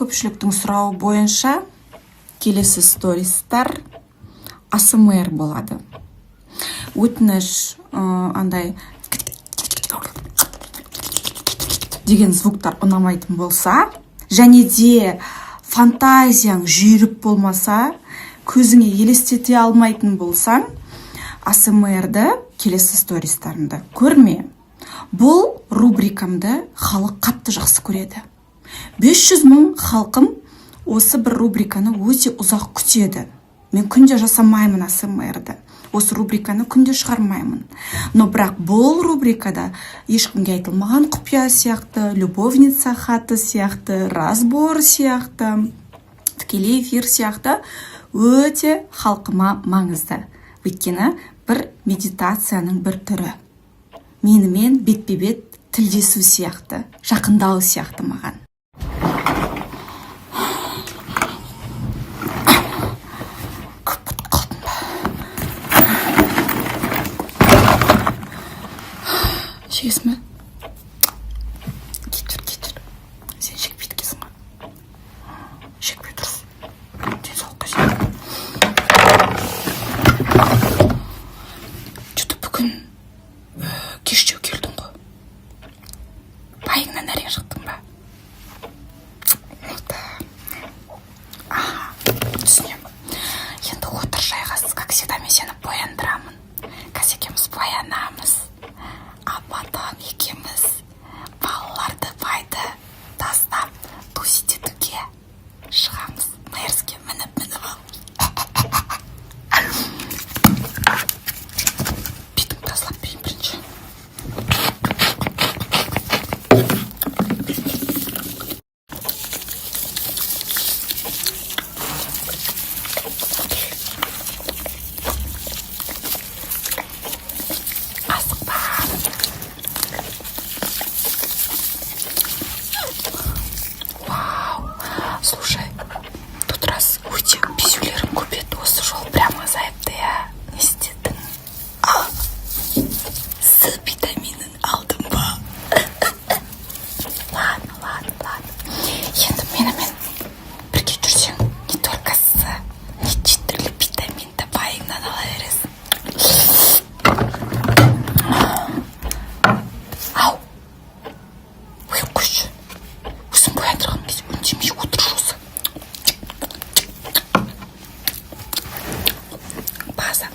Көпшіліктің сұрауы бойынша келесі стористар АСМР болады. Өтініш, андай деген звуктар ұнамайтын болса, және де фантазияң жүйрік болмаса, көзіңе елестете алмайтын болсаң, АСМР-ді келесі стористарымды көрме. Бұл рубрикамды халық қатты жақсы көреді. 500 мың халқым осы бір рубриканы өте ұзақ күтеді. Мен күнде жасамаймын АСМР-ді. Осы рубриканы күнде шығармаймын. Но бірақ бұл рубрикада ешкімге айтылмаған құпия сияқты, любовница хаты сияқты, разбор сияқты, тікелей эфир сияқты өте халқыма маңызды. Өйткені бір медитацияның бір түрі. Менімен бетпе-бет тілдесу сияқты, жақындау сияқты маған. Көп ұмытып қалдым ба? Шегесің бе? Кешір, кешір. Сен шекпейді екенсің ғой. Шекпей дұрыс. Денсаулыққа зиян. Че-то бүгін кештеу келдің ғой. Байыңнан әрең шықтың ба? Ну да. Аха, түсінемін. Енді отыр, жайғас. Как всегда, мен сені бояндырамын. Қазір екеуміз боянамыз. А потом екеуміз балаларды, байды тастап, тусить етуге шығамыз. Мерске мініп мініп алып. Бетіңді тазалап берейін бірінші. Асықпа. Вау. Слушай, тут раз өте безеулерің көп еді, осы жолы прям азайыпты, иә. Не істедің? А, С витаминін алдың ба? Ладно, ладно, ладно. Енді менімен бірге жүрсең, не только С, неше түрлі витаминді байыңнан ала бересің. Ау, ой, қойшы. Өзің бояндырған кезде үндемей отыршы осы. База.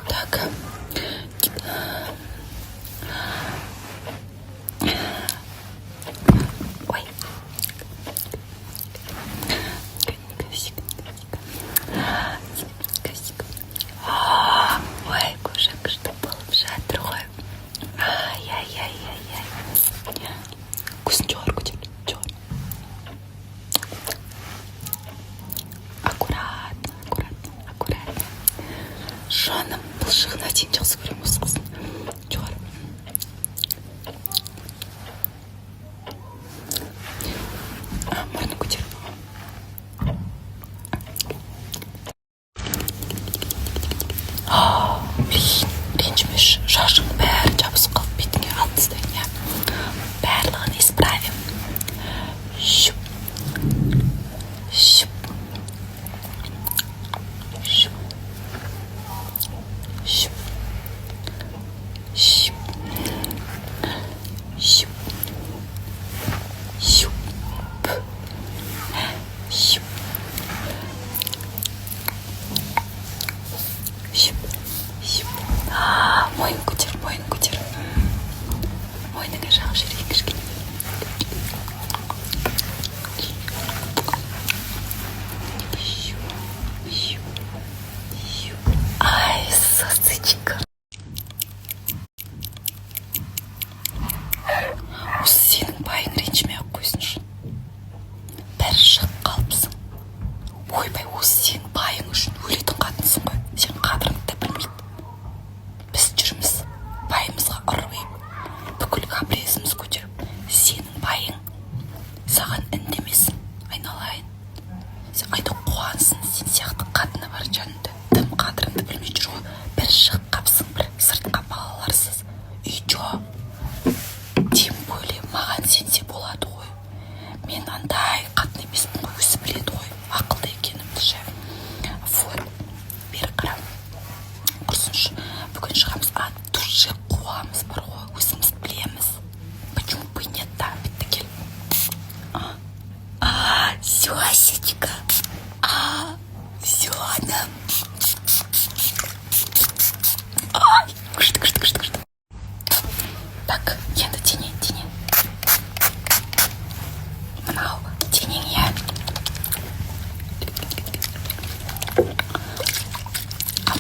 Так. Ой. Ой, кожаң күшті болып жатыр ғой. Ай-ай-ай-ай-ай. Көзін жоғары көтер, жоғары. Аккуратно, аккуратно, аккуратно. Жаным, бұлшығына дейін жақсы көремін осы қыздың. Жоғары. А, мұрнын көтер. Блин, ренжімеші, шашың бәрі жабысып қалды бетіңе, алып тастайын, иә. Барлығын исправим. Щуп. Щуп. Щуп. Щуп.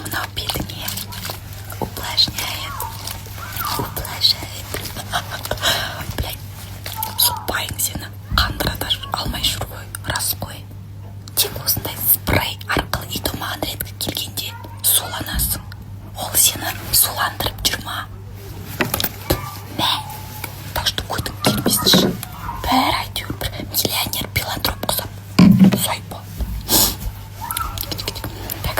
Мынау бетіңе увлажняет, увлажняет. Блядь, сол байың сені қандыра да алмай жүр ғой, рас қой. Тек осындай спрей арқылы, и то маған редко келгенде суланасың. Ол сені суландырып жүр ма? Мә, так что көтің келмесінші. Бәрі әйтеуір бір миллионер, филантроп құсап. Сайпа. Так.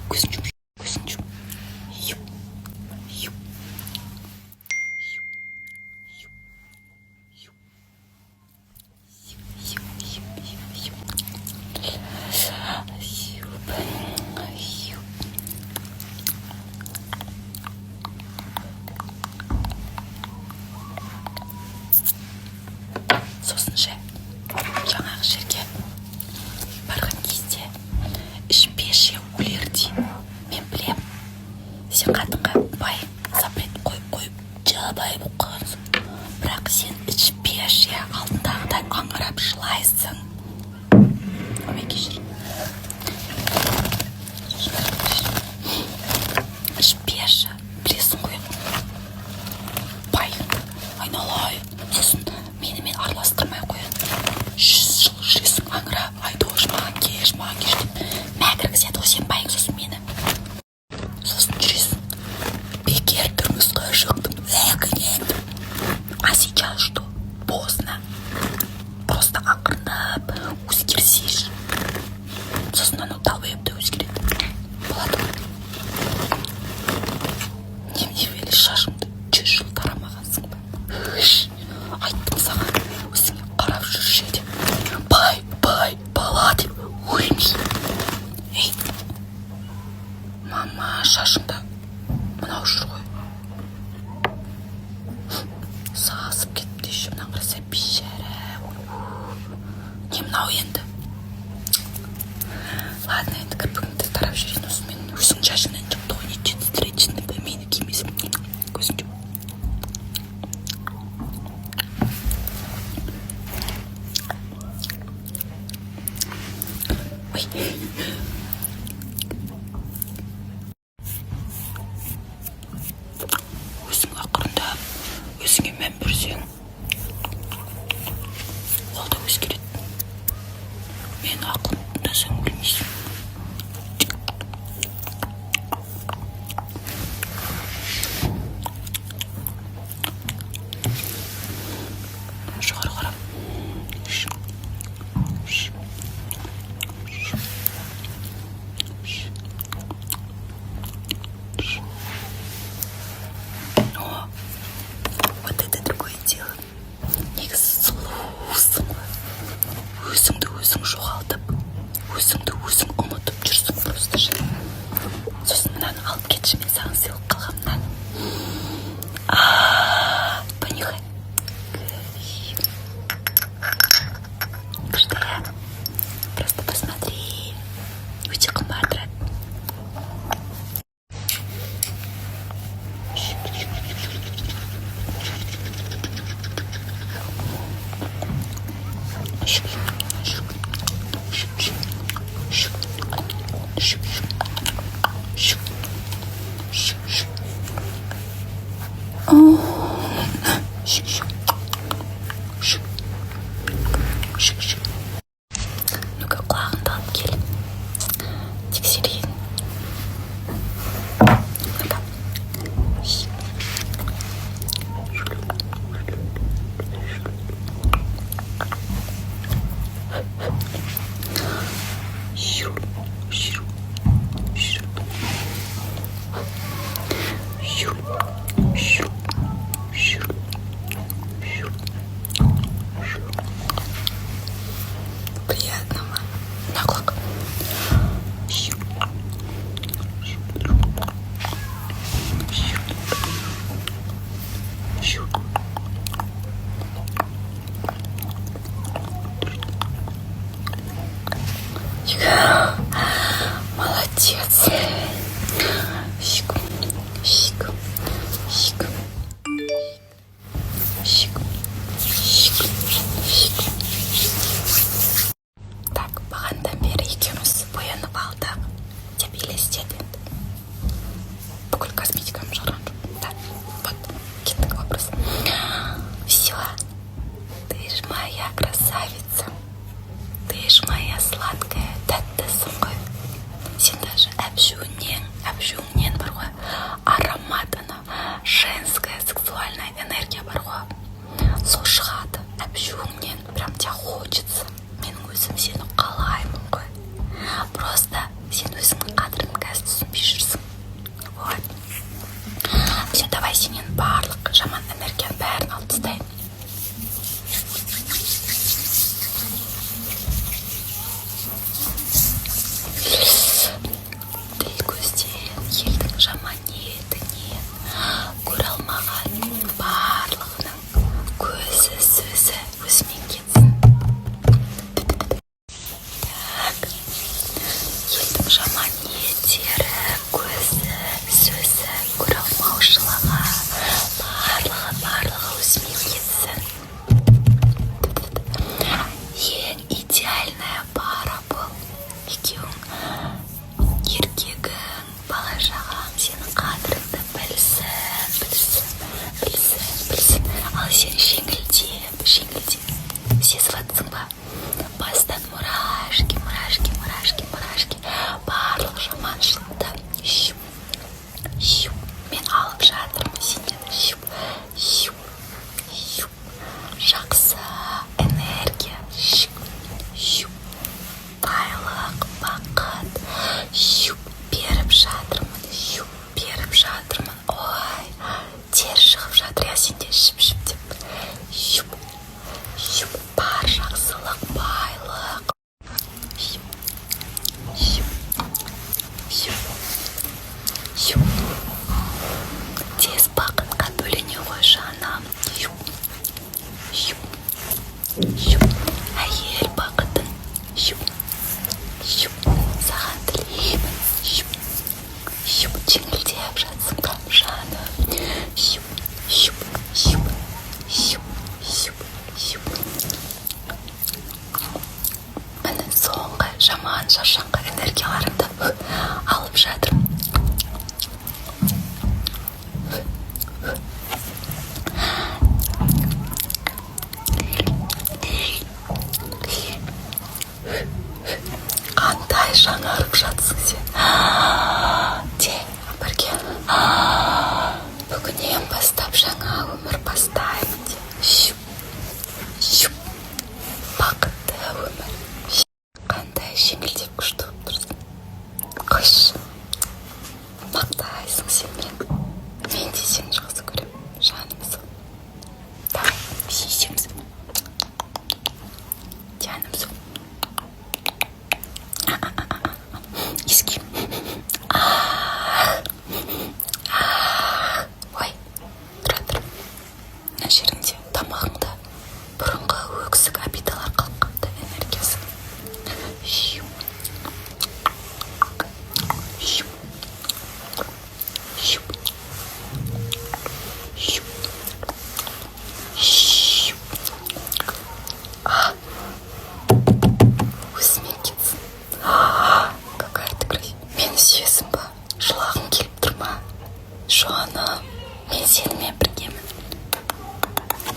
Көзін жұм, көзін жұм. Юп, юп, юп, юп, юп. Юп, юп, юп, юп. Юп, юп. Сосын ше, жаңағы жерге барған кезде ішпеші, өлердей. Мен білем, сен қатынға бай запрет қойып қойып, жабайы болып қалғансың, бірақ сен ішпеші, алдындағыдай аңырап жылайсың. Ой, кешір. Ішпеші, білесің ғой байыңды, айналайын. Сосын менімен араластырмай қояды. 100 жыл жүресің аңырап, «Айдош, маған келші, маған келші» деп. Мә, кіргізеді ғой сенің байың сосын мені. Сосын жүресің, «Бекер тұрмысқа шықтым, өкінемін» деп. А сейчас что? Поздно. Просто ақырындап өзгерсейші. Сосын анау долбоеб та өзгереді, болады ғой. Немене, әлі шашыңды 100 жыл тарамағансың ба? Үш, айттым саған, өзіңе қарап жүрші деп. Бай, бай бала деп өлмей. Ей, мама, шашыңда мынау жүр ғой, сасып кетіпті еще. Мынаны қараса, бейшара. Не мынау енді? Ладно, енді кірпігіңді тарап жіберейін осымен. Өзің шашыңнан шықты ғой, ничего страшного, менікі емес. Көзін жұм. Ой, өзің ақырындап өзіңе мән берсең, ол да өзгереді. Менің ақылымды тыңдасаң, өлмейсің. Жоғары қарап. Ш, ш, ш, ш, ш. О, вот это другое дело. Негізі сұлусың ғой. Өзіңді өзің жоғалтып, өзіңді өзің ұмытып жүрсің просто ше. Сосын мынаны алып кетші, мен саған сыйлық қылғанмын мынаны. А, понюхай. Күшті, иә? Просто посмотри. Өте қымбат тұрады. Ну-ка, құлағыңды алып кел, тексерейін. Ну-ка. Приятного. На құлақ. Молодец. Щик, щик, щик. Женская сексуальная энергия бар ғой, сол шығады әпшуіңнен. Прям тебя хочется. Менің өзім сені қалаймын ғой, просто сен өзіңнің қадірін қазір түсінбей жүрсің. Вот, все, давай, сенен барлық жаман энергияның бәрін алып тастайын. Тіл көзден, елдің жаман ниетінен, көре алмаған барлығының көзі, сөзі өзімен кетсін. Так, елдің жаман ниеттері, көзі, сөзі, көре алмаушылығы, барлығы, барлығы өзімен кетсін. Ең идеальная пара бұл екеуің. Еркегің, бала шағаң сенің қадіріңді білсін, білсін, білсін, білсін. Ал сен жеңілдеп, жеңілдеп, сезіп жатсың ба? Бастан мурашки, мурашки, мурашки, мурашки. Барлық жаманшылықты щуп, щуп, мен алып жатырмын сенен. Щуп, щуп, щуп. Жақсы энергия, щуп, щуп, байлық, бақыт, щуп, беріп жатырмын, щуп, беріп жатырмын. Ой, тер шығып жатыр, иә, сенде шіп шіп деп. Щуп, щуп, бар жақсылық, байлық, щуп, щуп, щуп, щуп. Тез бақытқа бөлене ғой, жаным. Щуп, щуп, щуп. Әйел бақытын, щуп, щуп, саған тілеймін. Щуп, щуп. Жеңілдеп жатсың ба, жаным? Щуп, щуп, щуп, щуп, щуп, щуп. Міне, соңғы жаман, шаршаңқы энергияларыңды алып жатырмын. Қандай жаңарып жатсың сен де бірге. Бүгіннен бастап жаңа өмір бастаймын деп. Щуп, щуп, бақытты өмір. Қандай жеңілдеп, күшті болып тұрсың. Қойшы, мақтайсың сен мені. Мен де сені жақсы көремін, жаным сол. Давай сүйісеміз, жаным сол. Иіскеймін. Ой, тұра тұр, мына жеріңде, тамағыңда бұрынғы өксік, обидалар қалып қалыпты, энергиясы. Щуп, щуп, щуп, щуп, щуп. А, өзімен кетсін. Какая ты красивая. Мені сүйесің ба? Жылағың келіп тұр ма, жаным? Мен сенімен біргемін.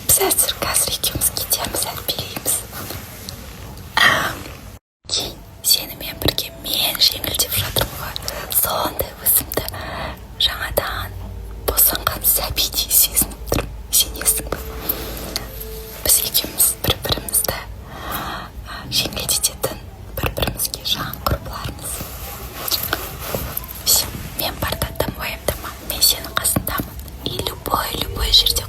Біз әзір, қазір екеуміз кетеміз, әлі билейміз. Кейін сенімен бірге мен жеңілдеп жатырмын ғой. Сондай өзімді жаңадан босанған сәбидей сезініп тұрмын, сенесің бе? Біз екеуміз бір бірімізді жеңілдететін, бір бірімізге жан құрбылармыз. Все, мен барда, дым уайымдама, мен сенің қасындамын и любой, любой жерде.